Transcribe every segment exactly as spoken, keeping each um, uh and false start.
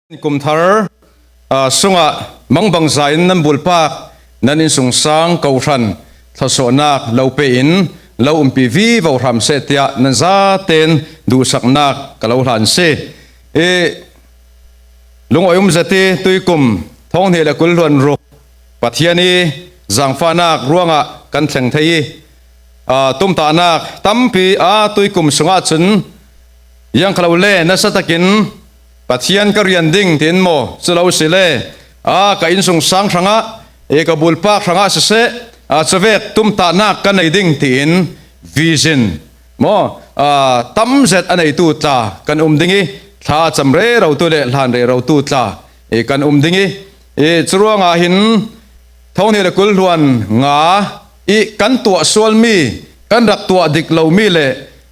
Kum thar, aa, sungah mangbangza in nan bulpak, nan innsungsang, kohhran, thluasuahnak lo pe in lo umpi vivo hram seh tiah nan zaten duhsaknak ka lo hlan si. I lungawi um zet i tuikum thawng hnih le kul hluan ruk Pathian i zangfahnak ruangah kan thleng thei i, aa, tumtahnak tampi aa tuikum sungah cun, ziangkhalo le nasa takin Pathian ka rian ding tiin maw, cu lo si le, aa, ka innsungsang hrangah, ee, ka bulpak hrangah siseh, aa, cuvek tumtahnak ka nei ding tiin vision maw, aa, tam zet a neitu tla kan um ding i, thla a cam rerotu le hlan rerotu tla, ee, kan um ding i, ee, curuangah hin thawng hnih le kul hluan nga i kan tuah sualmi, kan rak tuah dik lomi le,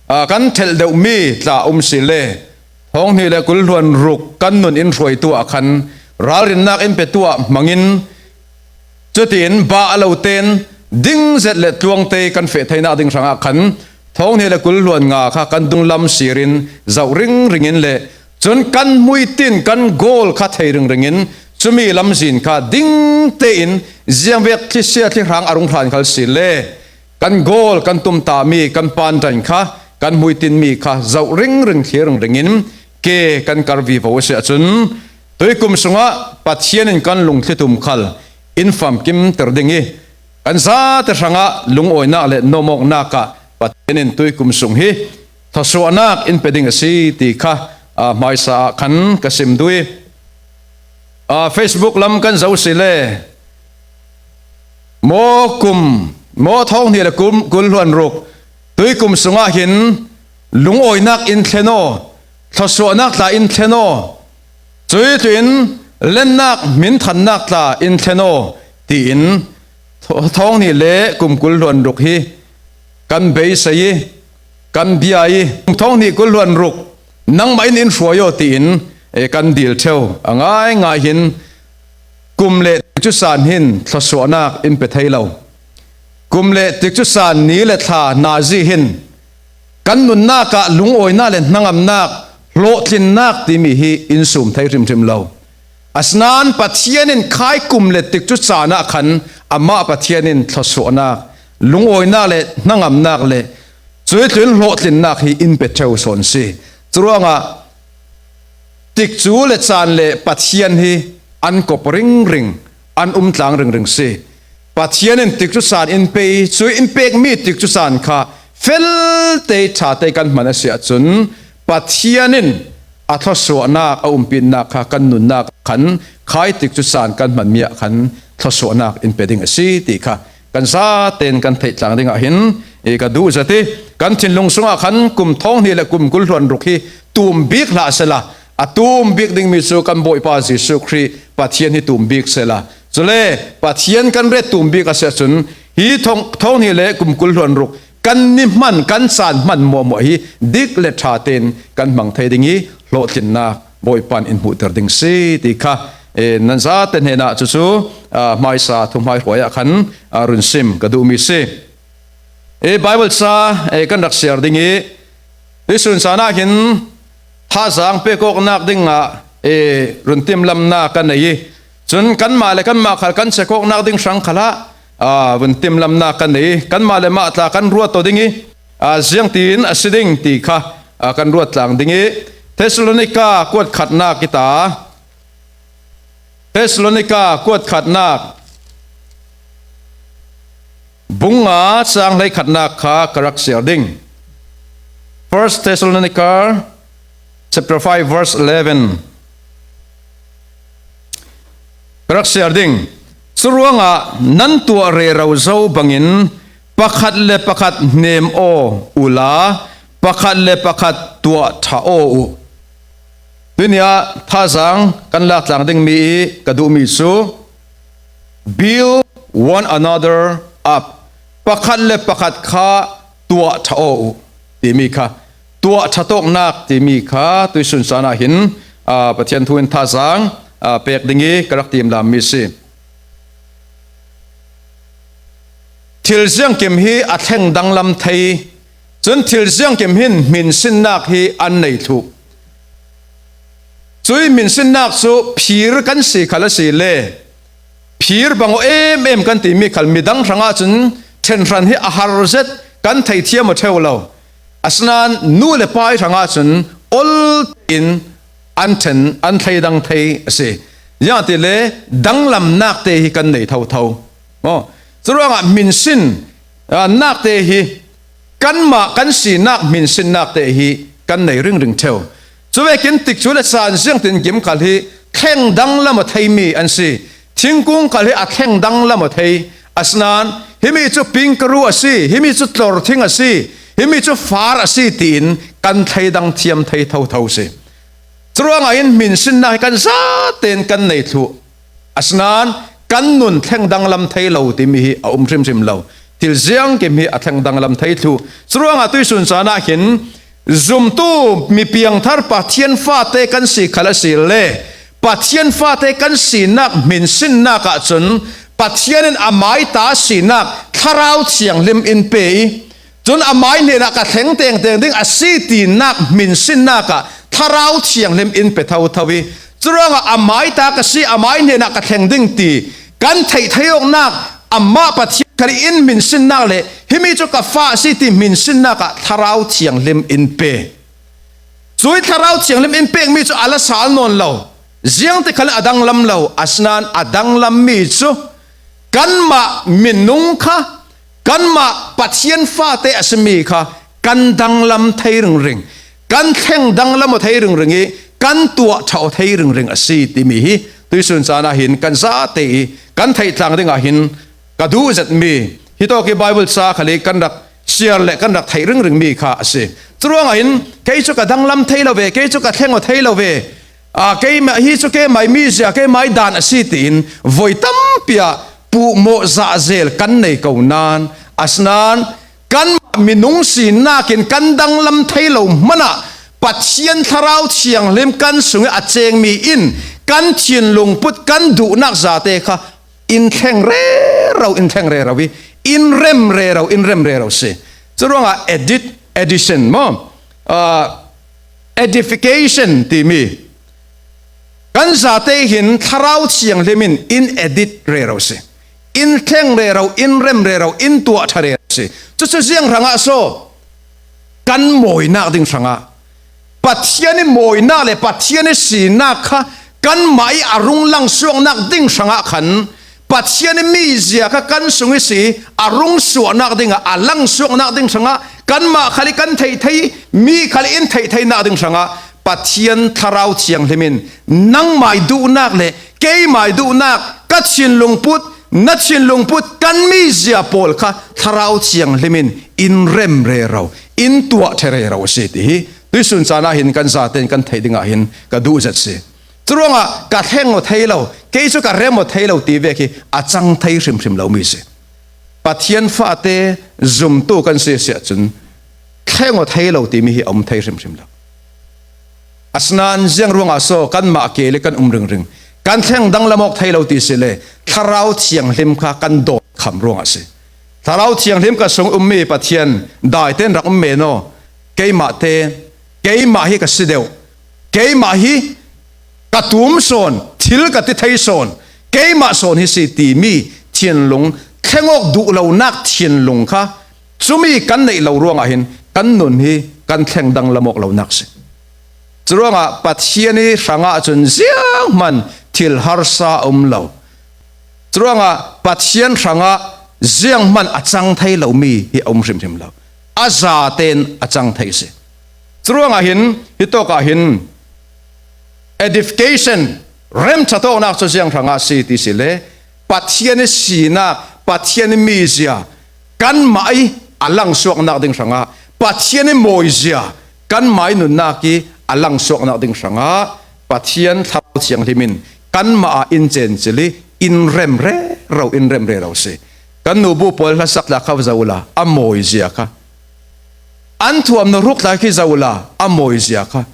aa, kan thelh deuhmi tla um si le, thawng hnih le kul hluan ruk kan nun in hruaitu ah khan ralrinnak in petu ah hmangin, cutiin bah lo tein ding zet le tluangte kan feh theinak ding hrangah khan thawng hnih le kul hluan nga kha kan dunglam sirin zoh ringring in le cun kan hmuitin kan goal kha thei ringring in cumi lamzin kha ding tein ziangvek thlisia thlihrang a rung hlan khal si le kan goal kan tumtahmi kan pantan kha kan hmuitinmi kha zoh ringring thlir ringring in ke kan kar vivo a si ahcun, tuikum sungah Pathian in kan lungthlitum khal in famkimter ding i, kan zate hrangah lungawinak le nuamawknak ah Pathian in tuikum sung hi thluasuahnak in pe ding a si ti kha, aa, hmaisa ah khan ka sim duh i, aa, Facebook lam kan zoh si le, maw kum, maw thawng hnih le kum, kul hluan ruk tuikum sungah hin lungawinak in thlen aw, thluasuahnak tla in thlen aw, cuih tlin lennak, hminthannak tla in thlen aw, tiin thaw-, thawng hnih le kum kul hluan ruk hi kan beisei i, kan bia i, thawng hnih kul hluan ruk nangmah in in hruai aw, tiin, ee, kan dil ṭheu. A ngaingai hin kum le tikcu caan hin thluasuahnak in pe thei lo. Kum le tikcu caan ni le thla nazi hin kan nunnak ah lungawinak le hnangamnak, hlawhtlinnak timi hi in sum thei hrimhrim lo. Asinain Pathian in khai kum le tikcu caan ah khan amah Pathian in thluasuahnak, lungawinak le hnangamnak le cuih tlin hlawhtlinnak hi in pe ṭheu sawn si. Curuangah tikcu le caan le Pathian hi an kop ringring, an um tlang ringring si. Pathian in tikcu caan in pe i, cuih in pekmi tikcu caan kha felte ṭhate kan hman a si ahcun, Pathian in a thluasuahnak, a umpinnak kha kan nunnak ah khan khai tikcu caan kan hmanmi ah khan thluasuahnak in pe ding a si ti kha kan zaten kan theih tlang dingah hin, ee, ka duh zet i, kan thinlung sungah khan kum thawng hnih le kum kul hluan ruk hi tum bik hlah sehla, a tum bik dingmi cu kan Bawipa Jesuh Khrih Pathian hi tum bik sehla, cule Pathian kan ret tum bik a si ahcun, hi thawng, thawng hnih le kum kul hluan ruk kan ni hman, kan caan hman hmuahhmuah hi dik le ṭha tein kan hmang thei ding i, hlawhtlinnak Bawipa in in hmuhter ding si ti kha, ee, nan zate hnenah cucu, aa, hmaisa thuhmaihruai ah khan, aa, run sim ka duhmi si. Ee, Baibal ca, ee, kan rak siar ding i, tuihsun caan ah hin thazaang pek awknak dingah, ee, run timlamnak kan nei i, cun kanmah le kanmah khal kan check awknak ding hrang khalah, aa, run timlamnak kan nei i, kanmah le mah tla kan ruat aw ding i, aa, ziangtin a si ding ti kha, aa, kan ruat tlang ding i, Thesalonika kuat khatnak i ta, Thesalonika kuat khatnak bung nga cang hleikhatnak kha ka rak siar ding. First Thessalonica chapter five verse eleven. Ka rak siar ding. Curuangah nan tuah rero zo bangin pakhat le pakhat hnem aw uhla, pakhat le pakhat tuah ṭha aw uh. Tuini ah thazaang kan lak tlang dingmi i ka duhmi cu, "Build one another up." Pakhat le pakhat kha tuah ṭha aw uh timi kha, tuah ṭhat awknak timi kha tuihsun caan ah hin, aa, Pathian thu in thazaang, aa, pek ding i ka rak timlammi si. Thil ziangkim hi a thleng danglam thei, cun thil ziangkim hin hminsinnak hi an nei thluh. Cui hminsinnak cu phir kan si khal a si le, phir bang aw em em kan timi khal midang hrangah cun ṭhenhran hi a har zet, kan theihthiam aw ṭheu lo. Asinain nu le pa ih hrangah cun ol in an ṭhen, an thleidang thei a si. Ziangahtile danglamnak te hi kan nei thotho. Maw? Curuangah hminsin, aa, nak te hi kanmah kan sinak hminsinnak te hi kan nei ringring ṭheu. Cuvekin tikcu le caan ziangtin kim khal hi thleng danglam aw theimi an si. Thingkung khal hi a thleng danglam aw thei. Asinain himi cu pingkaru a si, himi cu tlorthing a si, himi cu far a si tiin kan thleidang thiam thei thotho si. Curuangah hin hminsinnak hi kan zaten kan nei thluh. Asinain kan nun thleng danglam thei lo timi hi a um hrimhrim lo. Thil ziangkim hi a thleng danglam thei thluh. Curuangah tuihsun caan ah hin zumtu mi piangthar Pathian fate kan si khal a si le, Pathian fate kan sinak hminsinnak ahcun Pathian in a maita sinak Thlarau Thianghlim in pe i, cun amai hnenah ka thleng tengteng ding a si tinak hminsinnak ah Thlarau Thianghlim in pe thotho i, curuangah amai ta ka si, amai hnenah ka thleng ding ti kan theih thei awknak amah Pathian khal in hminsinnak le himi cu ka fa a si ti hminsinnak ah Thlarau Thianghlim in pe. Cui Thlarau Thianghlim in pekmi cu a la sal nawn lo, ziangtikhal a danglam lo, asinain a danglammi cu kanmah minung kha, kanmah Pathian fate a simi kha kan danglam thei ringring, kan thleng danglam aw thei ringring i kan tuah ṭha aw thei ringring a si timi hi tuihsun caan ah hin kan zate i kan theihtlang dingah hin ka duh zetmi, hitawk i Bible ca khal i kan rak siar le kan rak theih ringringmi kha a si. Curuangah hin kei cu ka danglam thei lo ve, kei cu ka thleng aw thei lo ve, aa, keimah hi cu keimah ih mizia, keimah ih dan a si tiin voi tampi ah puhmawh zahzel kan nei ko nain, asinain kanmah minung sinak in kan danglam thei lo hmanah Pathian Thlarau Thianghlim kan sungih a cengmi in kan thinlung put, kan duhnak zate kha in thleng rero, in thleng rero i in rem rero, in rem rero si. Curuangah edit, edition maw? Ah, edification timi kan zate hin Thlarau Thianghlim in in edit rero si. In thleng rero, in rem rero, in tuah ṭha rero si. Cucu ziang hrangah so kan mawinak ding hrangah Pathian ih mawinak le Pathian ih sinak kha kanmah ih a rung langsuaknak ding hrangah khan Pathian ih mizia kha kan sung ihsi a rung suahnak dingah, a langsuaknak ding hrangah kanmah khal ih kan theih thei, mi khal ih in theih theinak ding hrangah Pathian Thlarau Thianghlim in nangmah ih duhnak le keimah ih duhnak, ka thinlung put, na thinlung put, kan mizia pawl kha Thlarau Thianghlim in in rem rero, in tuah ṭha rero a si ti hi tuihsun caan ah hin kan zatein kan theih dingah hin ka duh zet si. Curuangah ka thleng aw thei lo, kei cu ka rem aw thei lo ti vek hi a cang thei hrimhrim lomi si. Pathian fate zumtu kan si si ahcun thleng aw thei lo timi hi a um thei hrimhrim lo. Asinain ziang ruangah so kanmah ke le kan um ringring, kan thleng danglam awk thei lo ti si le Thlarau Thianghlim kha kan dawt kham ruangah si. Thlarau Thianghlim ka sung ummi Pathian daitein rak um men aw, keimah te, keimah hi ka si deuh, keimah hi ka tum sawn, thil ka ti thei sawn, keimah sawn hi si timi thinlung, thleng awk duh lonak thinlung kha cumi kan neih lo ruangah hin kan nun hi kan thleng danglam awk lonak si. Curuangah Pathian ih hrangah cun zianghman thil harsa a um lo. Curuangah Pathian hrangah zianghman a cang thei lomi hi a um hrimhrim lo. A zatein a cang thei si. Curuangah hin hitawkah hin edification, remṭhat awknak cu ziang hrangah si ti si le Pathian ih sinak, Pathian ih mizia kanmah ih a langsuaknak ding hrangah, Pathian ih mawizia kanmah ih nunnak ih a langsuaknak ding hrangah Pathian Thlarau Thianghlim in kanmah ah in cencil ih in rem rero, in rem rero si. Kan nubu pawl hlasak tla kha va zoh uhla a mawizia kha, an thuamhnaw hruk tla khi zoh uhla a mawizia kha,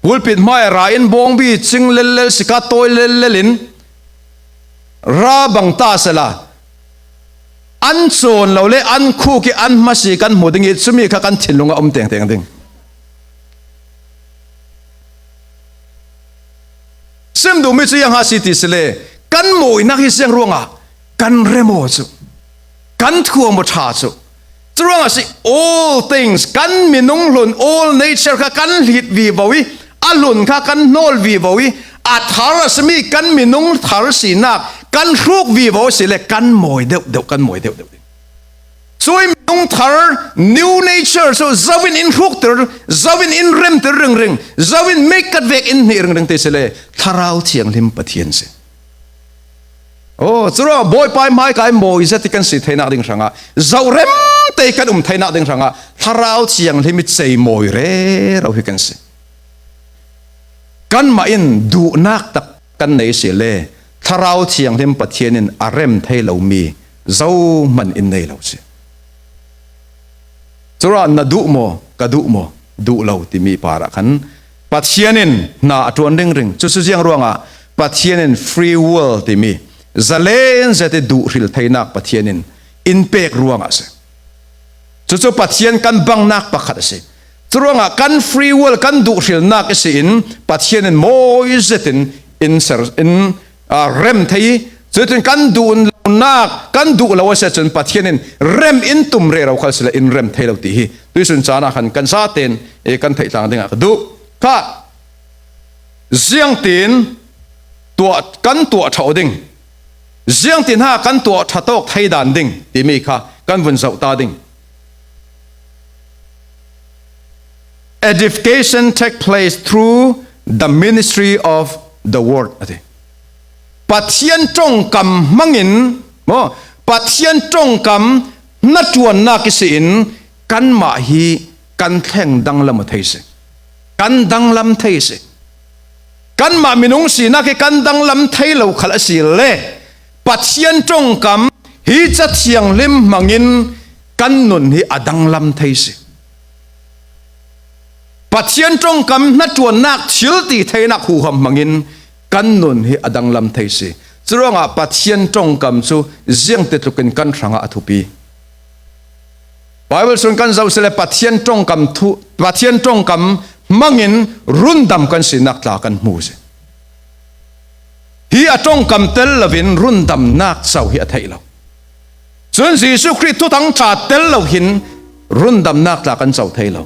pulpit hmai ah ra in bawngbi cing lellel, sika tawi lellel in ra bang ta sela an cawn lo le an khuk ih an hmasi kan hmu ding ih cumi kha kan thinlung a um tengteng ding. Sim duhmi cu ziang a si ti si le, kan mawinak hi ziang ruangah kan rem aw cu, kan thuam aw ṭha cu. Curuangah si, all things, kan minung hlun, all nature kha kan hlit vivo i, a hlun kha kan hnawl vivo i, a thar a simi kan minung thar sinak kan hruk vivo si le kan mawi deuh deuh, kan mawi deuh deuh. Cui minung thar, new nature cu zoin in hruktir, zoin in remtir ringring, zoin meikat vek in hnih ringring ti si le Thlarau Thianghlim Pathian si. Aw, curuangah Bawipa i hmai kai mawi zet i kan si theinak ding hrangah, zoh rem te i kan um theinak ding hrangah Thlarau Thianghlim i cei mawi rero hi kan si. Kanmah in duhnak tak kan nei si le Thlarau Thianghlim Pathian in a rem thei lomi zohman in nei lo si. Curuangah na duh maw, ka duh maw, duh lo timi parah khan Pathian in hna a ṭuan ringring. Cucu ziang ruangah Pathian in free will timi zalen zet i duh hril theinak Pathian in in pek ruangah a si. Cucu Pathian kan bangnak pakhat a si. Curuangah kan free will, kan duh hrilnak i si in Pathian in mawi zetin in ser, in aa, rem thei i, cutin kan duh lonak, kan duh lo a si ahcun Pathian in rem in tum rero khal si le in rem thei lo ti hi tuihsun caan ah khan kan zaten, eh, kan theih tlang dingah ka duh. Kha, ziangtin tuah, kan tuah ṭha aw ding, ziangtin ha kan tuah ṭha tawk thei dan ding timi kha kan vun zoh ta ding. Edification take place through the ministry of the word, a ti. Pathian ṭongkam hmangin, maw, Pathian ṭongkam hnaṭuannak i si in kanmah hi kan thleng danglam a thei si. Kan danglam thei si. Kanmah minung sinak hi kan danglam thei lo khal a si le Pathian ṭongkam hi Ca Thianghlim hmangin kan nun hi a danglam thei si. Pathian ṭongkam hnaṭuannak thil ti theinak huham hmangin kan nun hi a danglam thei si. Curuangah Pathian ṭongkam cu ziangtitlukin kan hrangah a thupi. Baibal sung kan zoh si le Pathian ṭongkam thu, Pathian ṭongkam hmangin rundam kan sinak tla kan hmu si. Hi a ṭongkam tel loin rundamnak co hi a theih lo. Cun Jesuh Khrih thuthang ṭha tel lo hin rundamnak tla kan co thei lo.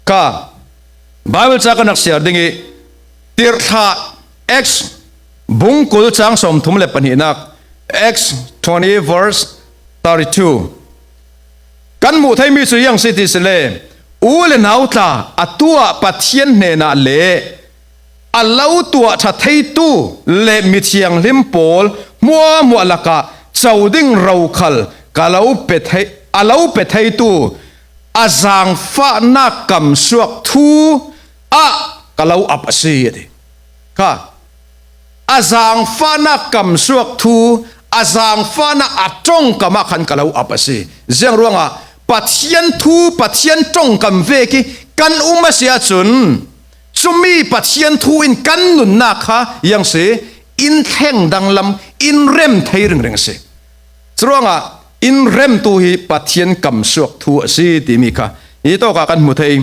Kha Baibal ca kan rak siar ding i, tirhthlah Acts bung kul cang sawmthum le pahnihnak, Acts twenty verse thirty-two. Kan hmuh theimi cu ziang si ti si le, u le nau tla, atu ah Pathian hnenah le a lo tuah ṭha theitu le mithianghlim pawl hmuahhmuah lakah co ding ro khal ka lo pe thei, a lo pe theitu a zaangfahnak kamsuak thu ah ka lo ap a si, a ti. Kha, a zaangfahnak kamsuak thu, a zaangfahnak a ṭongkam ah khan ka lo ap a si. Ziang ruangah Pathian thu, Pathian ṭongkam vek i kan um a si ahcun, cumi Pathian thu in kan nunnak kha ziang si, in thleng danglam, in rem thei ringring a si. Curuangah in remtu hi Pathian kamsuak thu a si timi kha hi tawkah kan hmu thei.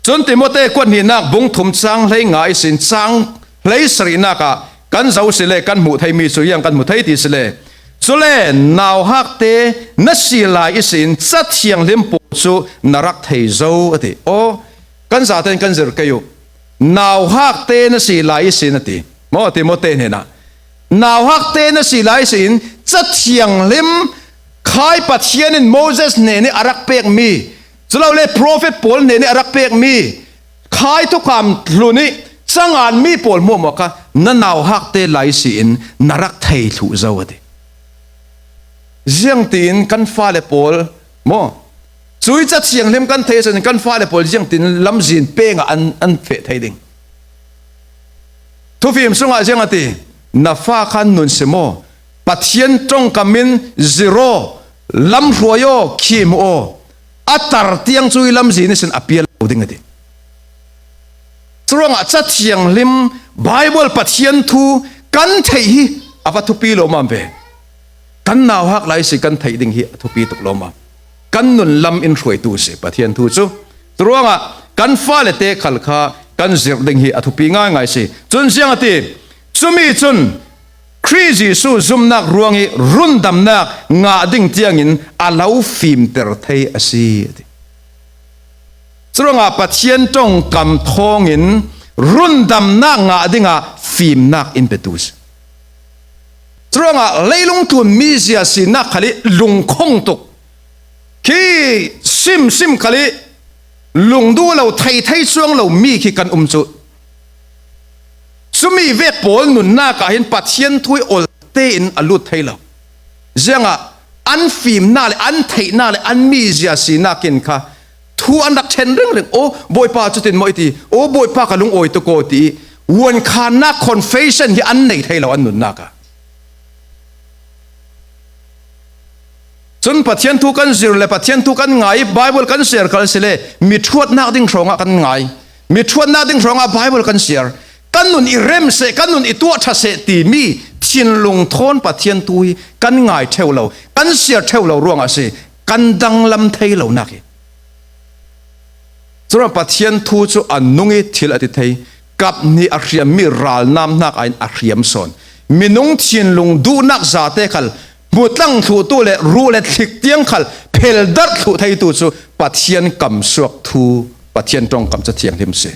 Cun Timote kuat hnihnak bung thum cang hlei nga ihsin cang hlei sarihnak ah kan zoh si le kan hmuh theimi cu ziang kan hmu thei ti si le, cule nauhak te na si lai ihsin Ca Thianghlim pawl cu na rak thei zo, a ti. Aw, kan zaten kan zir kei uh. Nauhak te na si lai ihsin, a ti. Maw, Timote hnenah. Nauhak te na si lai ihsin Ca Thianghlim khai Pathian in Moses hnen i a rak pekmi, culole profet pawl hnen i a rak pekmi khai thukham hlun i canganmi pawl hmuahhmuah kha na nauhak te lai ihsin na rak thei thluh zo, a ti. Ziangtin kan fale pawl maw, cui Ca Thianghlim kan theih ahcun kan fale pawl ziangtin lamzin peng ah an, an feh thei ding? Thufim sungah ziang a ti, na fa khan nun sim aw, Pathian ṭongkam in zir aw, lamhruai aw, khim aw, a tar tiang cui lamzin ihsin a pial lo ding, a ti. Curuangah Ca Thianghlim, Baibal, Pathian thu kan theih hi a va thupi lawmmam ve. Kan nauhak lai si kan theih ding hi a thupi tuk lawmmam. Kan nun lam in hruaitu si Pathian thu cu. Curuangah kan fale te khal kha kan zirh ding hi a thupi ngaingai si. Cun ziang a ti? Cumi cun Khrih Jesuh zumnak ruang ih rundamnak ngah ding tiangin a lo fimter thei a si, a ti. Curuangah Pathian ṭongkam thawngin rundamnak ngah dingah fimnak in petu a si. Curuangah leilung tlun mizia sinak khal ih lungkhong tuk, khi simsim khal ih lungduh lo, theithei cuang lo mi khi kan um cu, cumi vek pawl nunnak ah hin Pathian thu ih ol tein a lut thei lo. Ziangah an fimnak le an theihnak le an mizia sinak in kha thu an rak ṭhen ringring. Aw, Bawipa cutin maw i ti, aw, Bawipa ka lungawi tuk aw, ti ih vuankhannak confession hi an nei thei lo an nunnak ah. Cun Pathian thu kan zir le Pathian thu kan ngai ih Baibal kan siar khal asile mi ṭhuatnak ding hrawngah kan ngai. Mi ṭhuatnak ding hrawngah Baibal kan siar. Kan nun i rem seh, kan nun i tuah ṭha seh timi thinlung thawn Pathian thu hi kan ngai ṭheu lo, kan siar ṭheu lo ruangah a si, kan danglam thei lonak hi. Curuangah Pathian thu cu a nung ih thil a ti thei, kap hnih a hriammi ralnam hnak ah in a hriam sawn. Minung thinlung duhnak zate khal hmutlang thluhtu le ruh le thlik tiang khal pheldarh thluh theitu cu Pathian kamsuak thu, Pathian ṭongkam Ca Thianghlim si.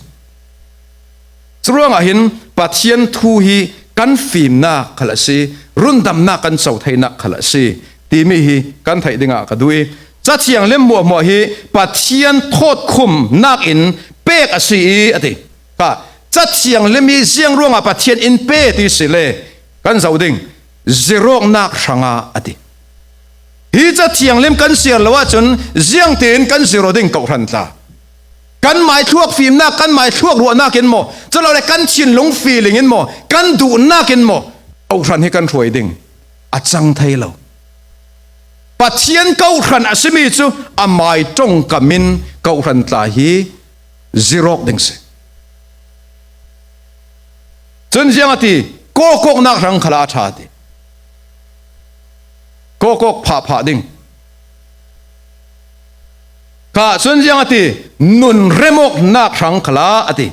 Curuangah hin Pathian thu hi kan fimnak khal a si, rundamnak kan co theinak khal a si, timi hi kan theih dingah ka duh ih, Ca Thianghlim hmuahhmuah hi Pathian thawtkhumnak in pek a si ih, a ti. Kha, Ca Thianghlim hi ziang ruangah Pathian in pe ti si le kan zoh ding, zirawknak hrangah, a ti. Hi Ca Thianghlim kan siar lo ahcun ziangtin kan zir aw ding, kohhran tla? Kan maithluak fimnak, kan maithluak ruahnak in maw, culole kan thinlung feeling in maw, kan duhnak in maw, kohhran hi kan hruai ding a cang thei lo. Pathian kohhran a simi cu amai ṭongkam in kohhran tla hi zirawk ding si. Cun ziang a ti, kawkawknak hrang khalah a ṭha, a ti. Kawkawk phahphah ding. Kha cun ziang a ti, nun remawknak hrang khalah, a ti.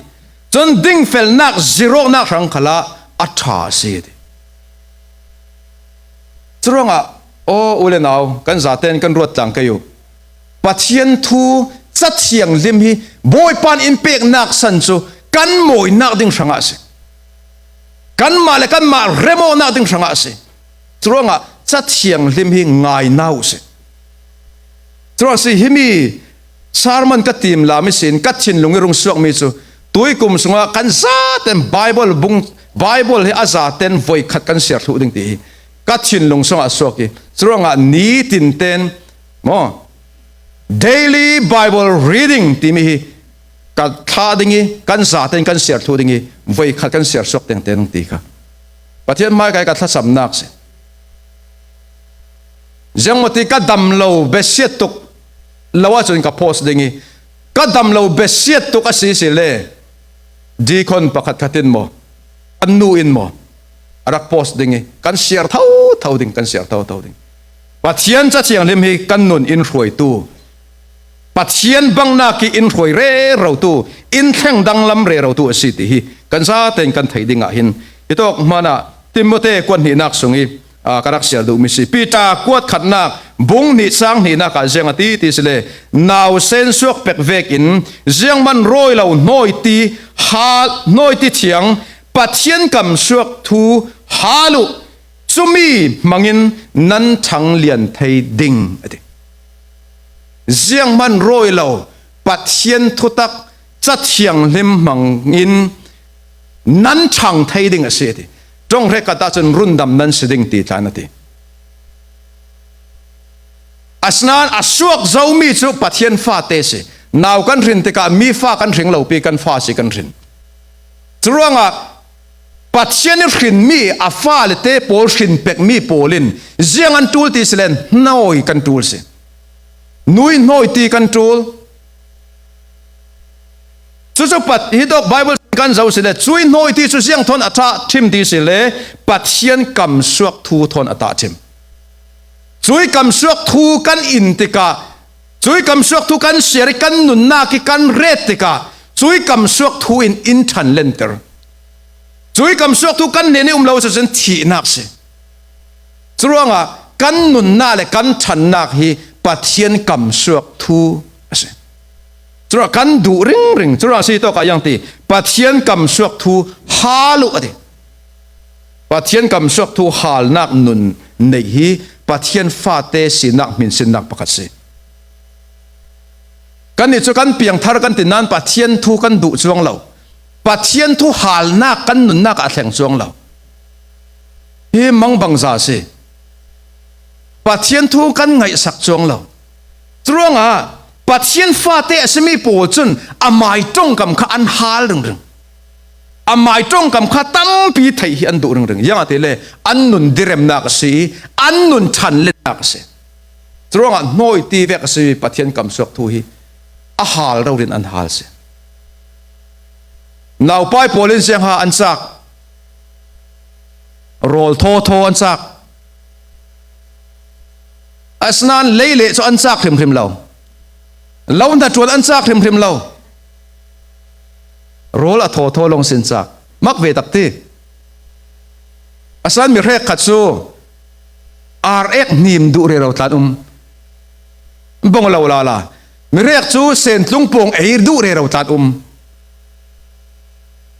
Cun dingfelnak, zirawknak hrang khalah a ṭha a si, a ti. Curuangah, aw, u le nau, kan zaten kan ruat tlang kei uh. Pathian thu, Ca Thianghlim hi Bawipa in peknak san cu kan mawinak ding hrangah a si. Kanmah le kanmah remawknak ding hrangah a si. Curuangah Ca Thianghlim hi ngai hna uh sih. Curuangah si, himi sermon ka timlam ihsin ka thinlung ih rung suakmi cu tuikum sungah kan zaten Baibal bung, Baibal hi a zaten voikhat kan siar thluh ding ti hi ka thinlung sungah a suak ih, curuangah nitin ten, maw, daily Bible reading timi hi ka thlah ding ih, kan zaten kan siar thluh ding ih, voikhat kan siar suak tengteng ti kha Pathian hmaikai ka thlacamnak si. Ziangmawti ka dam lo besiat tuk lo ahcun ka post ding ih, ka dam lo besiat tuk a si si le, deacon pakhat khat in maw, kan nu in maw, a rak post ding ih, kan siar thotho ding, kan siar thotho ding. Pathian Ca Thianghlim hi kan nun in hruaitu, Pathian bangnak ih in hruai rerotu, in thleng danglam rerotu a si ti hi kan zaten kan theih dingah hin, hitawk hmanah Timote kuat hnihnak sung ih, aa, ka rak siar duhmi si. Peter kuat khatnak bung hnih cang hnihnak ah ziang a ti ti si le, nausen suak pek vekin ziangman rawi lo hnawiti hal, hnawiti thiang Pathian kamsuak thu hal uh, cumi hmangin nan ṭhanglian thei ding, a ti. Zianghman rawi lo Pathian thutak Ca Thianghlim hmangin nan ṭhang thei ding a si, a ti. Ṭong hrekkhat ahcun rundam nan si ding ti tlan a ti. Asinain a suak zomi cu Pathian fate si. Nau kan hrin tikah mi fa kan hring lo pi, kan fa si kan hrin. Curuangah Pathian ih hrinmi a fale te pawl hrin pekmi pawl in ziang an ṭul ti si len hnawi kan ṭul si. Nui hnawi ti kan ṭul. Cucu Pat-, hitawk Bible kan zoh si le, cui hnawi ti cu ziang thawn a ṭha ṭhim ti si le, Pathian kamsuak thu thawn a ṭha ṭhim. Cui kamsuak thu kan in tikah, cui kamsuak thu kan siar ih kan nunnak ih kan ret tikah, Cui kamsuak thu in in ṭhan lenter. Cui kamsuak thu kan hnenih um lo a si cun thihnak a si. Curuangah kan nunnak le kan ṭhannak hi Pathian kamsuak thu a si. Curuangah kan duh ringring. Curuangah a si tawkah iang ti, Pathian kamsuak thu hal uh a ti. Pathian kamsuak thu halnak nun neih hi Pathian fate sinak hminsinnak pakhat si. Kannih cu kan piangthar kan ti nain Pathian thu kan duh cuang lo. Pathian thu halnak kan nunnak ah a thleng cuang lo. Hi mangbangza si. Pathian thu kan ngaihsak cuang lo. Curuangah Pathian fate a simi pawl cun amai ṭongkam kha an hal ringring. Amai ṭongkam kha tampi theih hi an duh ringring. Ziangahtile an nun diremnak a si i an nun ṭhanlennak a si. Curuangah hnawi ti vek a si Pathian kamsuak thu hi a hal rori in an hal si. Naupai pawl in ziangha an cak, rawl thawthaw an cak. Asinain leileh cu an cak hrimhrim lo. Lo hnaṭuan an cak hrimhrim lo. Rawl a thawthaw lawng sin cak. Mak ve tak ti. Asinain mi hrekkhat cu ar ek hnim duh rero tlan um. Bawng lo lala. Mi hrek cu sentlung pawng ei duh rero tlan um.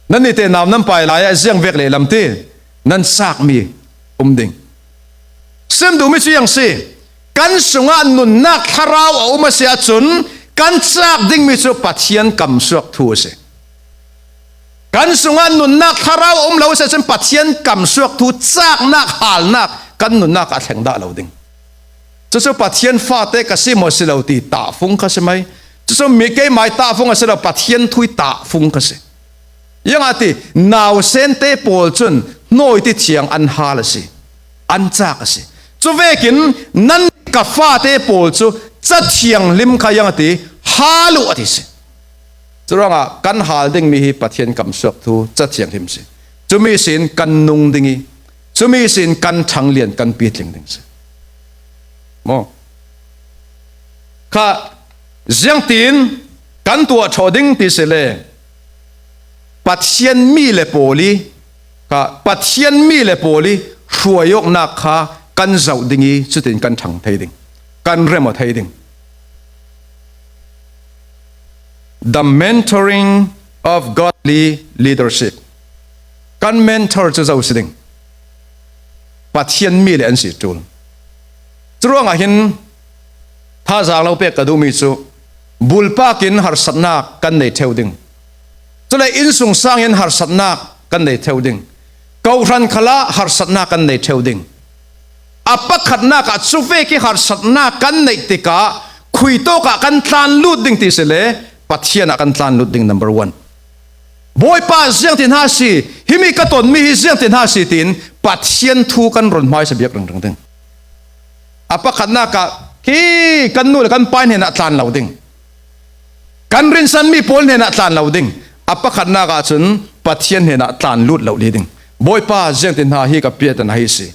Nannih te nau nan pai lai ah ziang vek lehlam ti nan cakmi um ding. Sim duhmi cu iang si. Kan sungah nunnak thlarau a um a si ahcun kan cak dingmi cu Pathian kamsuak thu a si. Kan sungah nunnak thlarau a um lo a si ahcun Pathian kamsuak thu caknak, halnak kan nunnak ah a thleng dah lo ding. Cucu Pathian fate ka si maw si lo ti tahfung kha si mai. Cucu mi keimai tahfung a si lo, Pathian thu i tahfung kha si. Iangah ti, nausente pawl cun hnawi ti thiang an hal a si, an cak a si. Cuvekin nan ka fate pawl cu Ca Thianghlim kha iangah ti, hal uh a ti si. Curuangah kan hal dingmi hi Pathian kamsuak thu Ca Thianghlim si. Cumi sin kan nung ding i, cumi sin kan ṭhanglian kan pitling ding si. Maw? Kha ziangtin kan tuah ṭhawh ding ti si le Pathian mi le pawl i, kha Pathian mi le pawl i hruaiawknak kha kan zoh ding i cutin kan ṭhang thei ding, kan rem aw thei ding. The mentoring of godly leadership. Kan mentor cu zo si ding. Pathian mi le an si ṭul. Curuangah hin thazaang lo pek ka duhmi cu bulpak in harsatnak kan nei ṭheu ding. Cule innsungsang in harsatnak kan nei ṭheu ding. Kohhran khalah harsatnak kan nei ṭheu ding. A pakhatnak ah cuvek i harsatnak kan neih tikah khuitawk ah kan tlan lut ding ti si le Pathian ah kan tlan lut ding, number one. Bawipa, ziangtin ha si, himi ka tonmi hi ziangtin ha si, tiin Pathian thu kan run hmaisa biak ringring ding. A pakhatnak ah khi kan nu le kan pa hnenah tlan lo ding. Kan rinsanmi pawl hnenah tlan lo ding. A pakhatnak ahcun Pathian hnenah tlan lut lo li ding. Bawipa, ziangtin ha hi ka piatana hi si.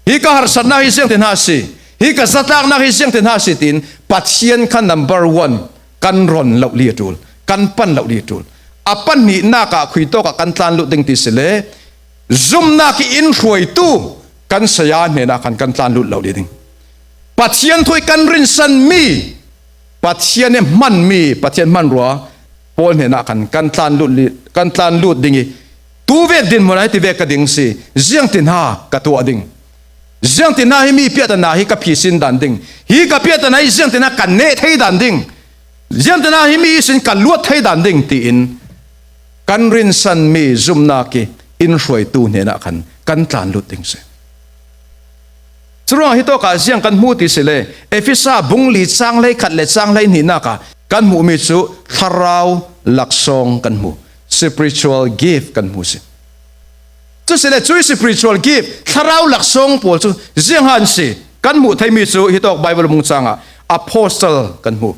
Hi ka harsatnak hi ziangtin ha si. Hi ka zatlaknak hi ziangtin ha si, tiin Pathian kha number one kan ron lo li a ṭul, kan pan lo li a ṭul. A pahnihnak ah khuitawk ah kan tlan lut ding ti si le zumnak i in hruaitu kan saya hnenah khan kan tlan lut lo li ding. Pathian thu i kan rinsanmi, Pathian i hmanmi, Pathian hmanrua pawl hnenah khan kan tlan lut li, kan tlan lut ding i, tu vek dinhmun ah hiti vek ka ding si, ziangtin ha ka tuah ding. Ziangtin ha hi mi piatana hi ka phisin dan ding. Hi ka piatana hi ziangtin ha ka neh thei dan ding. Ziangtin ha hi mi ihsin ka luat thei dan ding, tiin kan rinsanmi zumnak i in hruaitu hnenah khan kan tlan lut ding si. Curuangah hitawkah ziang kan hmu ti si le, Efesa bung li cang hleikhat le cang hleihnihnak ah kan hmuhmi cu thlarau laksawng kan hmu, spiritual gift kan hmu si. Cu si le, cui spiritual gift, thlarau laksawng pawl cu ziangha an si kan hmuh theimi cu hitawk Bible bung cangah apostle kan hmu,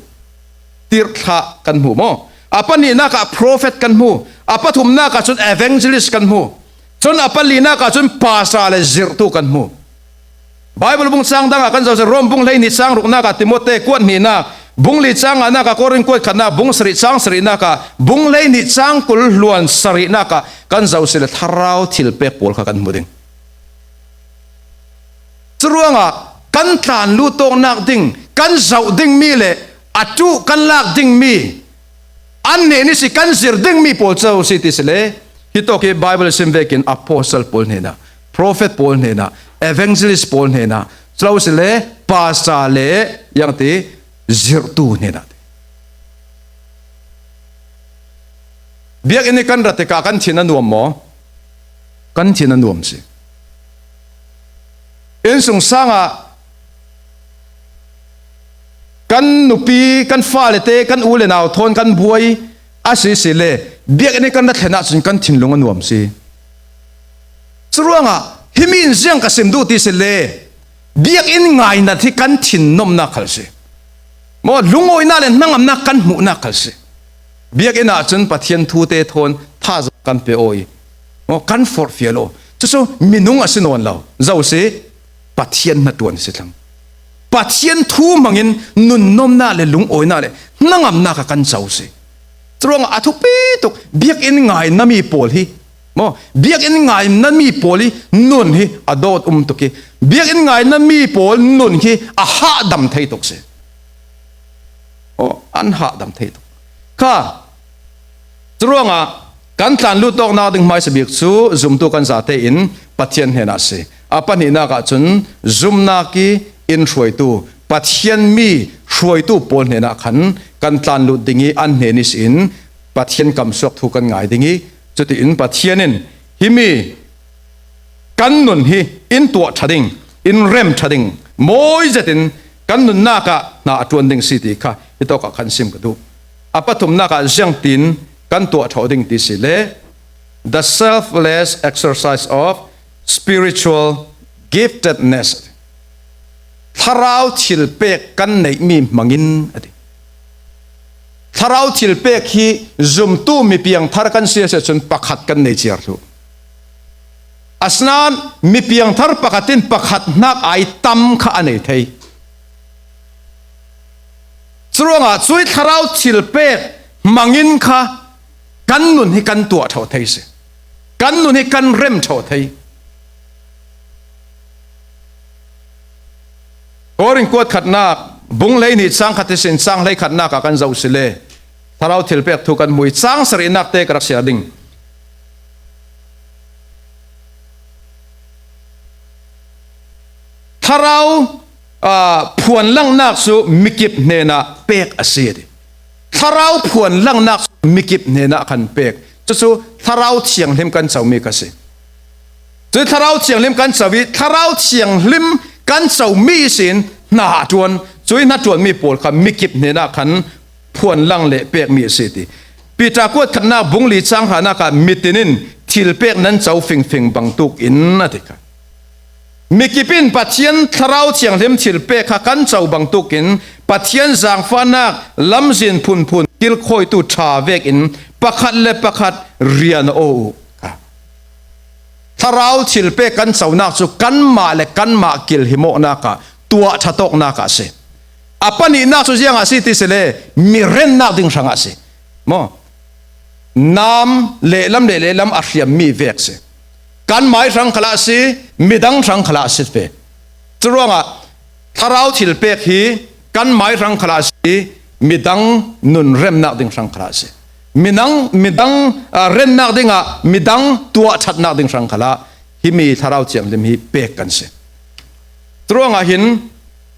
tirhthlah kan hmu maw? A pahnihnak ah prophet kan hmu, a pathumnak ah cun evangelist kan hmu, cun a palinak ah cun pastor le zirhtu kan hmu. Bible bung cang dang ah kan zoh si, Rom bung hleihnih cang ruknak ah Timote kuat hnihnak, Bung li chang ngahnakah, Korin kuat khatna bung sarih chang sarihnakah, bung hleihnih chang kul hluan sarihnakah kan zoh sile thlarau thilpek pawl kha kan hmu ding. Curuangah kan tlanlut tawknak ding, kan zoh dingmi le a tuh kan lak dingmi, an hnen ihsi kan zir dingmi pawl cu si ti sile, hitawk hi Bible sim vekin apostle pawl hnenah, prophet pawl hnenah, evangelist pawl hnenah, culo sile pastor le iangti zirhtu hnenah. Biakinn hi kan rat tikah kan thin a nuam maw? Kan thin a nuam si. Innsung sangah kan nupi, kan fale te, kan u le nau thawn kan buai a si sile, biakinn hi kan rat thlen ahcun kan thinlung a nuam si. Curuangah himi in ziang ka sim duh ti sile, biakinn ngainat hi kan thin nomnak khal si. Maw, lungawinak le hnangamnak kan hmuhnak khal si. Biakinn ahcun Pathian thute thawn thazaang kan pe aw i, maw, kan forhfial aw. Cucu minung a si nawn lo. Zo si, Pathian hnaṭuan si thlang. Pathian thu hmangin nunnomnak le lungawinak le hnangamnak a kan co si. Curuangah a thupi tuk biakinn ngainami pawl hi, maw, biakinn ngainami pawl hi nun hi a dawt um tuk i, biakinn ngainami pawl nun hi a hahdam thei tuk si. Aw, an hahdam thei tuk. Kha, curuangah kan tlanlut tawknak ding hmaisa bik cu zumtu kan zate in Pathian hnenah a si. A pahnihnak ahcun zumnak i in hruaitu, Pathian mi hruaitu pawl hnenah khan kan tlanlut ding i an hnen ihsin Pathian kamsuak thu kan ngai ding i, cutiin Pathian in himi kan nun hi in tuah ṭha ding, in rem ṭha ding, mawi zetin kan nunnak ah hna a ṭuan ding si ti kha hitawk ah khan sim ka duh. A pathumnak ah ziangtin kan tuah ṭha ding ti si le, the selfless exercise of spiritual giftedness. Thlarau thilpek kan neihmi hmangin a ti. Thlarau thilpek hi zumtu mi piangthar kan si a si ahcun pakhat kan nei ciar thluh. Asinain mi piangthar pakhat in pakhat hnak aa tam kha a nei thei. Curuangah cui thlarau thilpek hmangin kha kan nun hi kan tuah ṭha thei si. Kan nun hi kan rem ṭha thei. Korin kuat khatnak, bung hleihnih cang khat ihsin cang hleikhatnak ah kan zoh si le, thlarau thilpek thu kan hmu i cang sarihnak te ka rak siar ding. Thlarau, aa, phuanlangnak cu mikip hnenah pek a si, a ti. Thlarau phuanlangnak cu mikip hnenah khan pek. Cucu Thlarau Thianghlim kan comi kha si. Cui Thlarau Thianghlim kan co i, Thlarau Thianghlim kan comi ihsin hna a ṭuan. Cui hnaṭuanmi pawl kha mikip hnenah khan phuanlang le pekmi a si, ti. Peter kuat khatnak bung li cang hranak ah mitin in thilpek nan co fingfing bangtuk in a ti kha. Mikip in Pathian Thlarau Thianghlim thilpek kha kan co bangtuk in Pathian zaangfahnak lamzin phunphun kilkhawitu ṭha vekin pakhat le pakhat rian aw uh. Thlarau thilpek kan conak cu kanmah le kanmah kilhimawknak ah tuah ṭhatawknak ah a si. A pahnihnak cu ziangah a si ti si le, mi rennak ding hrangah a si. Maw? Nam lehlam le lehlam a hriammi vek si. Kanmai hrang khalah a si, midang hrang khalah a si ve. Curuangah thlarau thilpek hi kanmai hrang khalah a si, midang nun remnak ding hrang khalah a si. Minang, midang, aa, rennak dingah midang tuah ṭhatnak ding hrang khalah himi Thlarau Thianghlim hi pek kan si. Curuangah hin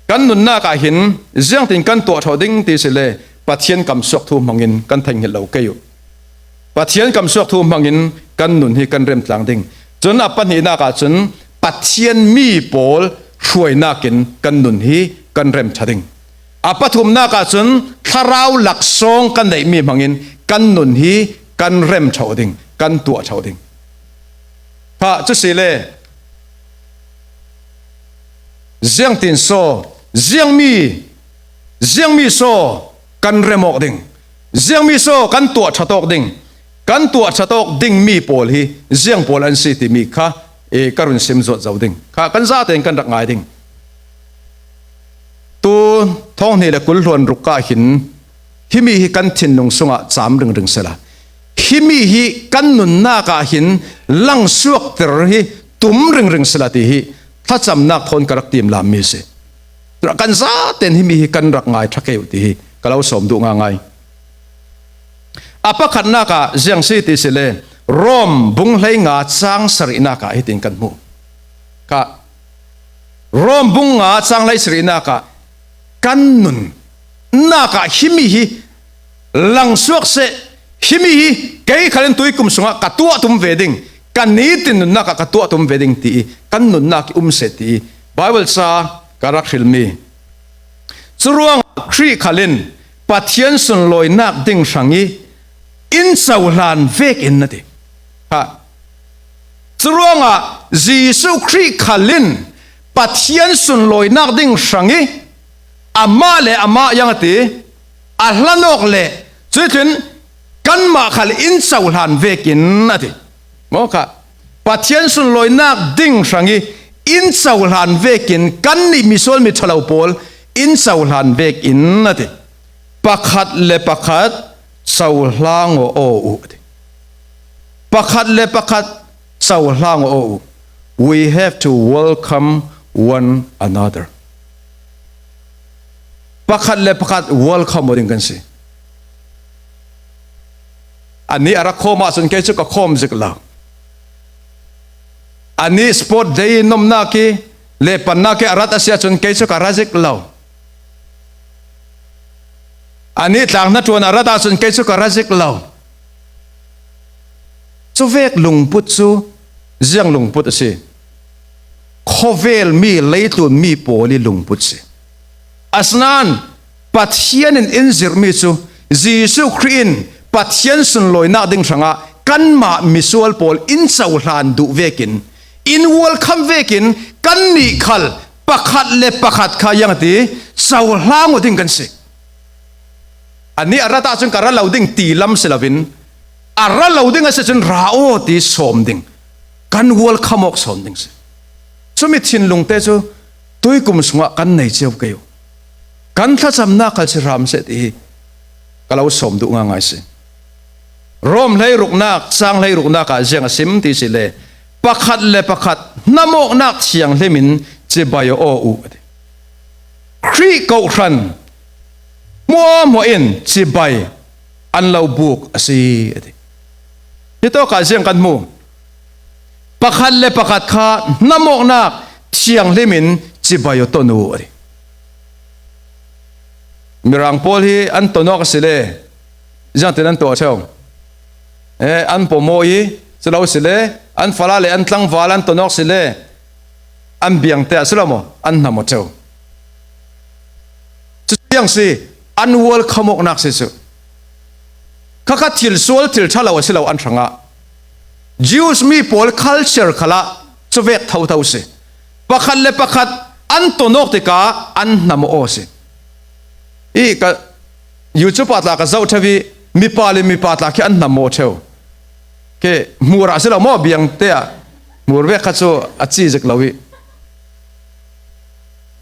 kan nunnak ah hin ziangtin kan tuah ṭhawh ding ti si le Pathian kamsuak thu hmangin kan theihngilh lo kei uh. Pathian kamsuak thu hmangin kan nun hi kan remtlang ding. Cun a pahnihnak ah cun Pathian mi pawl hruainak in kan nun hi kan rem ṭha ding. A pathumnak ah cun thlarau laksawng kan neihmi hmangin kan nun hi kan rem ṭhawh ding, kan tuah ṭhawh ding. Kha cu si le, ziangtin saw, ziangmi, ziangmi saw kan rem awk ding, ziangmi saw kan tuah ṭhat awk ding, kan tuah ṭhat awk dingmi pawl hi ziang pawl an si timi kha, e, ka run sim zuat zo ding. Kha kan zatein kan rak ngai ding. Tu Thawng hnih le kul hluan ruk ah hin himi hi kan thinlung sungah cam ringring sela, himi hi kan nunnak ah hin langsuakter hi tum ringring sela ti hi thlacamnak thawn ka rak timlam mi si. Kan zaten himi hi kan rak ngai ṭha kei uh ti hi ka lo sawm duh ngaingai. A pakhatnak ah ziang si ti si le, Rom bung hleinga cang sarihnak ah hitin kan hmuh. Ka Rom bung nga cang hleisarihnak ah kan nunnak ah himi hi langsuak seh, himi hi kei khalin tuikum sungah ka tuah tum ve ding, ka nitin nunnak ah ka tuah tum ve ding ti i kan nunnak i um seh ti i Bible ca ka rak hrilmi. Curuangah Khrih khalin Pathian sunlawinak ding hrang i in cohlan vekin a ti. Ha. Curuangah Jesuh Khrih khalin Pathian sunlawinak ding hrang i amah le amah iang a ti, a hlanawk le cuicun kanmah khal in cohlan vekin a ti. Maw kha, Pathian sunlawinak ding hrang i in cohlan vekin kannih misual miṭhalo pawl in cohlan vekin a ti. Pakhat le pakhat cohlang aw aw uh a ti. Pakhat le pakhat cohlang aw aw uh. We have to welcome one another. Pakhat le pakhat welcome aw ding kan si. Anih a ra khawm ahcun kei cu ka khawm zik lo. Anih sport day nomnak i le pannak i a rat a si ahcun kei cu ka ra zik lo. Anih tlang hnaṭuan a rat ahcun kei cu ka ra zik lo. Cuvek lungput cu ziang lungput a si? Khawvel mi, leitlun mi pawl i lungput si. Asinain Pathian in in zirhmi cu Jesuh Khrih in Pathian sunlawinak ding hrangah kanmah misual pawl in cohlan duh vekin, in welcome vekin kannih khal pakhat le pakhat kha iang a ti, cohlang aw ding kan si. Anih a rat ahcun ka ra lo ding ti lam si loin, a ra lo ding a si cun ra aw ti sawm ding, kan welcome awk sawm ding si. Cumi thinlungte cu tuikum sungah kan nei cio kei uh. Kan thlacamnak khal si hram seh ti hi ka lo sawm duh ngaingai si. Rom hleiruknak, cang hleiruknak ah ziang a sim ti si le, pakhat le pakhat hnamawknak thianghlim in cibai aw uh a ti. Khrih kohhran hmuahhmuah in cibai an lo buk a si a ti. Hitawkah ziang kan hmu? Pakhat le pakhat kha hnamawknak thianghlim in cibai aw ton uh a ti. Mirang pawl hi an tonawk a si le, ziangtin an tuah ṭheu? Eh, an pawmaw i, si lo si le, an fala le an tlangval an tonawk si le, an biangte ah si lo maw, an hnam aw ṭheu? Cucu ziang si, an welcome awknak si cu. Khakha thil sual, thil ṭha lo a si lo an hrangah Jews mi pawl culture khalah cuvek thotho si. Pakhat le pakhat an tonawk tikah an hnam aw si. I ka YouTube ah tla ka zoh ṭheu i mipa le mipa tla khi an hnam aw ṭheu. Khi hmur ah si lo maw, biangte ah hmur vek kha cu a ci zik lo i.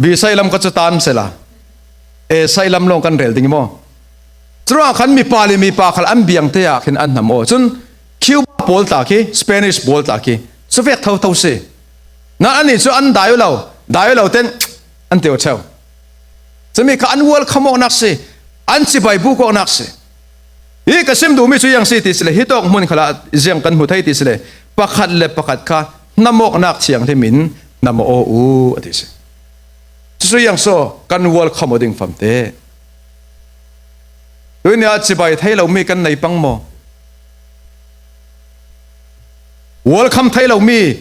Bisai lam kha cu tan sela, e, sai lam lawng kan rel ding i maw? Curuangah khan mipa le mipa khal an biangte ah khin an hnam aw. Cun Cuba pawl tla khi, Spanish pawl tla khi cuvek thotho si. Nan annih cu an dai aw lo, dai aw lo ten an ti aw ṭheu. Cumi kha an welcome awknak si, an cibai buk awknak si. Hi ka sim duhmi cu ziang si ti si le, hitawk hmun khalah ziang kan hmu thei ti si le, pakhat le pakhat kha hnamawknak thianghlim in hnam aw uh a ti si. Cucu ziang saw kan welcome aw ding famte. Tuini ah cibai thei lomi kan nei pang maw? Welcome thei lomi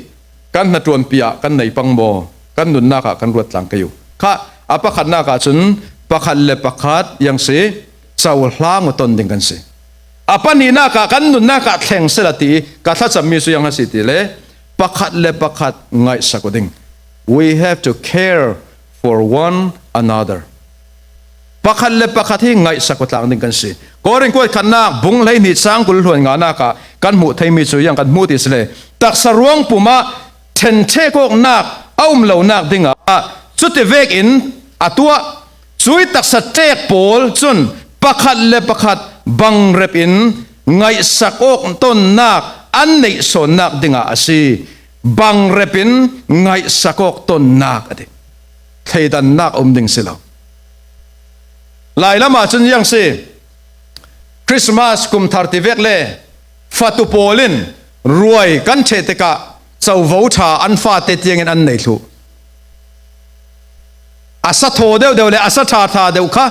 kan hnaṭuanpi ah kan nei pang maw? Kan nunnak ah kan ruat tlang kei uh. Kha a pakhatnak ah cun pakhat le pakhat ziang si, cohlang aw ton ding kan si. A pahnihnak ah kan nunnak ah thleng sela ti ka thlacammi cu ziang a si ti le, pakhat le pakhat ngaihsak aw ding. We have to care for one another. Pakhat le pakhat hi ngaihsak aw tlang ding kan si. Korin kuat khatnak bung hleihnih cang kul hluan nganak ah kan hmuh theimi cu ziang kan hmuh ti si le, taksa ruang pum ah ṭhenṭhek awknak a um lonak dingah cuti vekin a tuah, Cui taksa tek pawl cun pakhat le pakhat bangrep in ngaihsak awk tonnak an neih sawnnak dingah a si. Bangrep in ngaihsak awk tonnak a ti. Thleidannak a um ding si lo. Lailam ah cun ziang si. Christmas kum thar ti vek le fatu pawl in ruai kan ṭheh tikah covo ṭha an fate tiangin an nei thluh. A sa thaw deuh deuh le a sa ṭha ṭha deuh kha,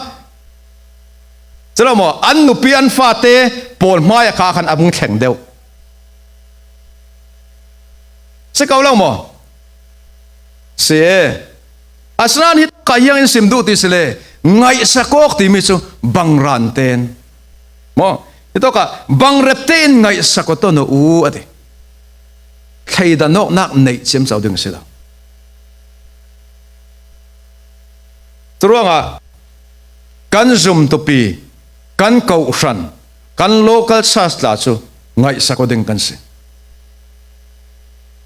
cu lo maw, an nupi an fate pawl hmaiah kha khan a vung thleng deuh. Si ko lo maw? Si e. Asinain hitawkah hiang in sim duh ti si le, ngaihsak awk timi cu bangran ten maw? Hitawkah bangrep tein ngaihsak aw ton u a ti. Thleidan awknak neih ciamco ding a si lo. Curuangah kan zumtupi, kan kohhran, kan local church tla cu ngaihsak aw ding kan si.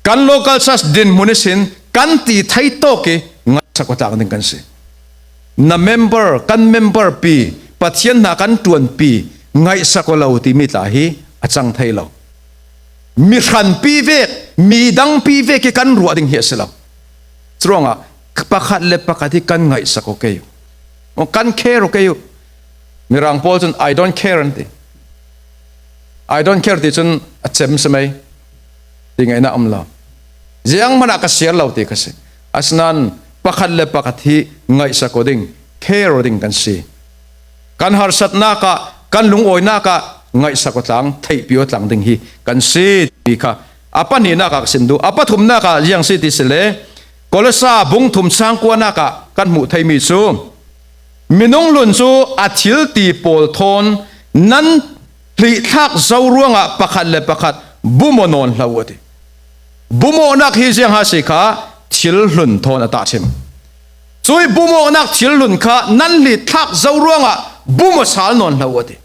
Kan local church dinhmun ihsin kan ti thei tawk i ngaihsak aw tlang ding kan si. Na member, kan member pi, Pathian hna kan ṭuanpi, ngaihsak aw lo timi tla hi a cang thei lo. Mi hranpi vek, mi dangpi vek i kan ruah ding hi a si lo. Curuangah pakhat le pakhat hi kan ngaihsak aw kei uh. Kan care aw kei uh. Mirang pawl cun, "I don't care," an ti. "I don't care," ti cun a cem si mei. Ti ngaihnak um lo. Zianghman ah ka siar lo ti ka si. Asinain pakhat le pakhat hi ngaihsak aw ding, care aw ding kan si. Kan harsatnak ah, kan lungawinak ah ngaihsak aw tlang, theihpi aw tlang ding hi kan si ti kha a pahnihnak ah ka sim duh. A pathumnak ah ziang si ti si le, Kolosa bung thum cang kuanak ah kan hmuh theimi cu, minung hlun cu a thil ti pawl thawn nan hlihthlak zo ruangah pakhat le pakhat bum aw nawn hlah uh a ti. Bum awknak hi ziang ha si kha thil hlun thawn a tahṭhim. Cui bum awknak thil hlun kha nan hlihthlak zo ruangah bum aw sal nawn hlah uh a ti.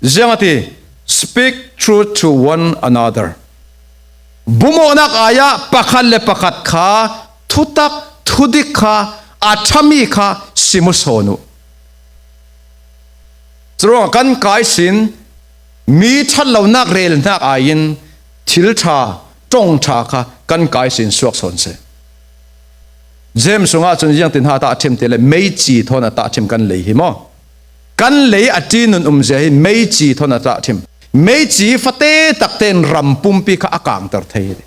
Ziang a ti, "Speak truth to one another." Bum awknak ai ah pakhat le pakhat kha thutak, thudik kha, a ṭhami kha sim aw sawn uh. Curuangah kan kai sin mi ṭhat lonak rel hnak ai in thil ṭha, ṭong ṭha kha kan kai sin suak sawn seh. James sungah cun ziang tin ha tahṭhim ti le, meici thawn a tahṭhim kan lei hi maw? Kan lei a ṭi nun um zia hi meici thawn a tahṭhim. Meici fate tak tein ram pumpi kha a kangter thei hi.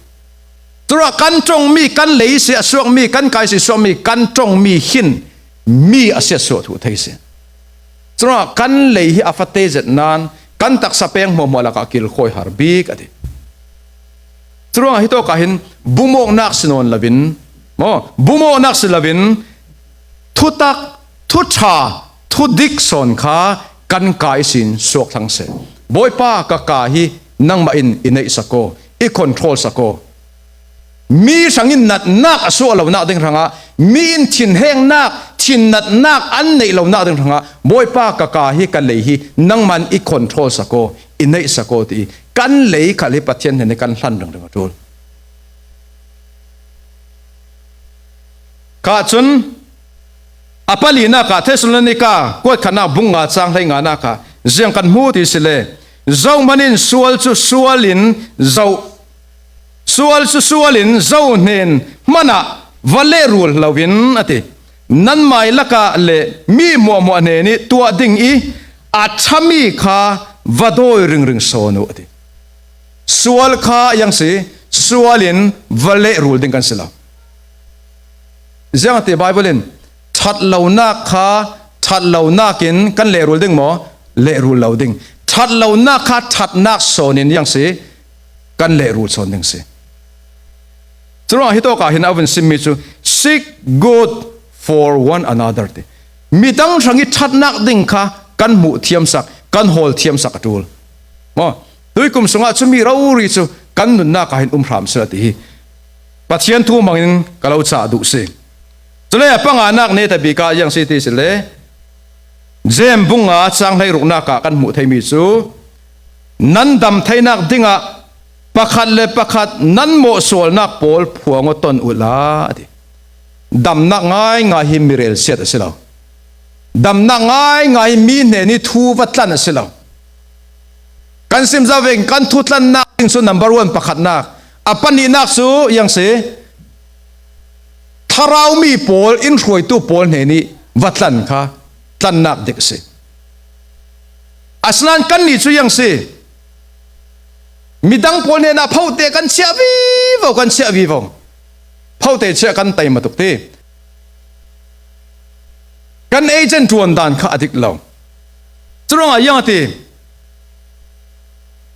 Curuangah kan ṭongmi, kan lei si a suakmi, kan kai si suakmi, kan ṭongmi hin mi a siatsuah thu thei si. Curuangah kan lei hi a fate zet nain kan taksa peng hmuahhmuah lakah kilkhawi har bik a ti. Curuangah hitawk ah hin bum awknak si nawn loin, maw, bum awknak si loin thutak, thuṭha, thudik sawn kha kan kai sin suak thlang seh. Bawipa, ka ka hi nangmah in i neihsak aw, i control sak aw. Mi hrangin natnak a suah lonak ding hrangah, mi in thinhengnak, thin natnak an neih lonak ding hrangah, Bawipa, ka ka hi, ka lei hi nangman i control sak aw, i neihsak aw, ti i kan lei khal hi Pathian hnen i kan hlan ringring a ṭul. Kha cun a palinak ah Thessalonika kuat khatnak bung nga cang hlei nganak ah ziang kan hmu ti si le, zohman in sual cu sual in zoh, sual cu sual in zoh hnen hmanah va lehrul loin a ti. Nanmai lakah le mi hmuahhmuah hnen i tuah ding i a ṭhami kha va dawi ringring sawn uh a ti. Sual kha a iang si, sual in va lehrul ding kan si lo. Ziangah ti Baibal in ṭhat lonak kha ṭhat lonak in kan lehrul ding maw? Lehrul lo ding. Ṭhat lonak kha ṭhatnak sawn in iang si, kan lehrul sawn ding si. Curuangah hitawk ah hin a vun simmi cu, "Seek good for one another," ti. Midang hrang i ṭhatnak ding kha kan hmuh thiamsak, kan hawl thiamsak a ṭul. Maw? Tuikum sungah cumi rori cu kan nunnak ah hin um hram seh ti hi Pathian thu hmangin ka lo cah duh si. Cule a panganak netabik ah ziang si ti si le, Jeim bung nga cang hleiruknak ah kan hmuh theimi cu, nan dam theinak dingah pakhat le pakhat nan mawhsualnak pawl phuang aw ton uhla a ti. Damnak ngaingai hi mi relsiat a si lo. Damnak ngaingai hi mi hnen i thu va tlan a si lo. Kan sim zau veng kan thu tlannak ding cu number one pakhatnak. A pahnihnak cu yang si. Thlarau mi pawl in hruaitu pawl hnen i va tlan kha tlannak dik a si. Asinain kannih cu yang si. Midang pawl hnenah phote kan chiah vivo, kan chiah vivo. Phote chiah kan taima tuk ti. Kan agent ṭuan dan kha a dik lo. Curuangah yang a ti,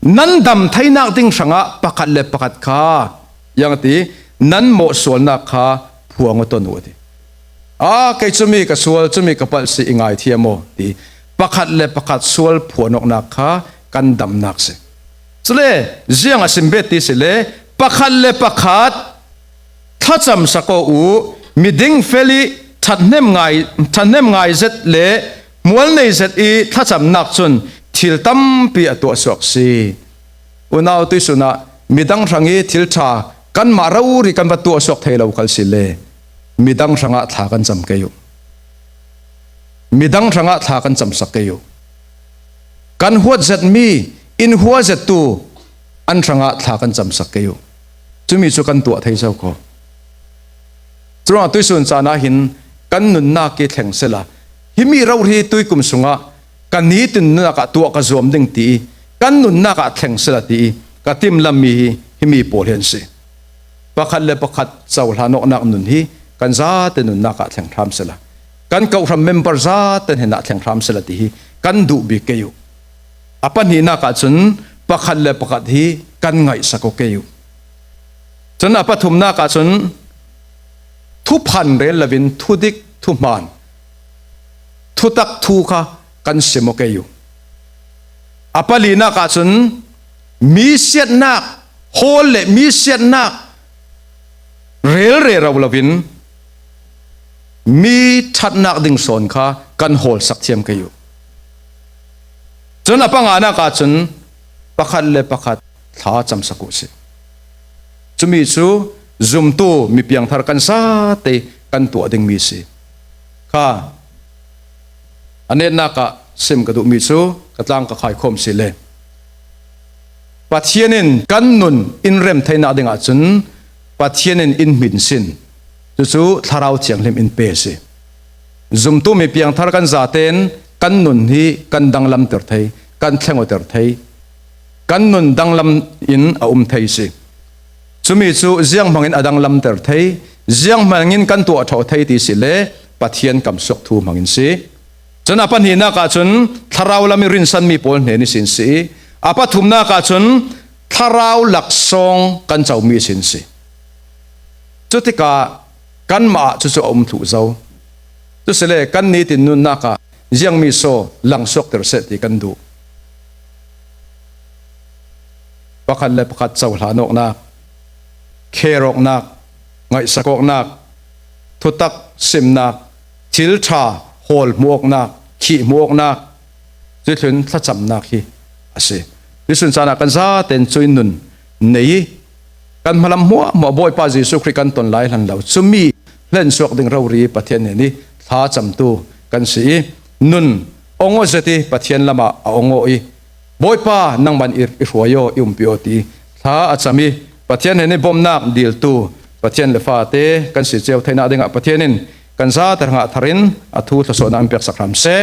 nan dam theinak ding hrangah pakhat le pakhat kha, yang a ti, nan mawhsualnak kha phuang aw ton uh a ti. A, kei cumi ka sual, cumi ka palh si i ngaithiam aw ti. Pakhat le pakhat sual phuan awknak kha kan damnak si. Cule ziang a sim bet ti si le, pakhat le pakhat thlacam sak aw uh, miding fel i ṭhathnem ngai, ṭhathnem ngai zet le mual nei zet i thlacamnak cun thil tampi a tuahsuak si. Unau tuisun ah midang hrang i thil ṭha kanmah rori kan va tuahsuak thei lo khal si le midang hrangah thla kan cam kei uh. Midang hrangah thla kan camsak kei uh. Kan huat zetmi in hua zettu an hrangah thla kan camsak kei uh. Cumi cu kan tuah thei zo kho. Curuangah tuisun caan ah hin kan nunnak i thleng sela, himi rori tuikum sungah ka nitin nunnak ah tuah ka zuam ding ti i kan nunnak ah thleng sela ti i ka timlammi hi himi pawl hi an si. Pakhat le pakhat cohlan awknak nun hi kan zate nunnak ah thleng hram sela, kan kohhran member zate hnenah thleng hram sela ti hi kan duh bik kei uh. A pahnihnak ah cun pakhat le pakhat hi kan ngaihsak aw kei uh. Cun a pathumnak ah cun thuphan rel loin thudik, thuhmaan, thutak thu kha kan sim aw kei uh. A palinak ah cun mi siatnak, hawl le mi siatnak rel rero loin mi ṭhatnak ding sawn kha kan hawlsak thiam kei uh. Cun a panganak ah cun pakhat le pakhat thla camsak uh si. Cumi cu zumtu mi piangthar kan zate kan tuah dingmi si. Kha a netnak ah sim ka duhmi cu ka tlang ka khaikhawm si le Pathian in kan nun in rem theinak dingah cun Pathian in in hmin sin, cucu Thlarau Thianghlim in pe si. Zumtu mi piangthar kan zaten kan nun hi kan danglamter thei, kan thleng awter thei, kan nun danglam in a um thei si. Cumi cu zianghmangin a danglamter thei, zianghmangin kan tuah ṭhawh thei ti si le Pathian kamsuak thu hmangin si. Cun a pahnihnak ah cun thlarau lam i rinsanmi pawl hnen ihsin si i, a pathumnak ah cun thlarau laksawng kan comi ihsin si. Cutikah kanmah ah cucu a um thluh zo. Cusile kan nitin nunnak ah ziangmi saw langsuakter seh ti kan duh. Pakhat le pakhat cohlan awknak, kher awknak, ngaihsak awknak, thutak simnak, thil ṭha hawl hmuh awknak, khih hmuh awknak, cuih tlun thlacamnak hi a si. Cuih sun caan ah kan zaten cuih nun nei i kan hmalam hmuahhmuah Bawipa Jesuh Khrih kan ton lai hlan lo. Cumi hlensuak ding rori Pathian hnen i thlacamtu kan si i nun ong aw zet i Pathian lamah a ong aw i Bawipa nangman i, i hruai aw, i umpi aw ti thla a cam i Pathian hnen i bawmhnak diltu Pathian le fate kan si ceu theinak dingah Pathian in kan zate hrangah thar in a thu thlawsuahnak in peksak hram seh.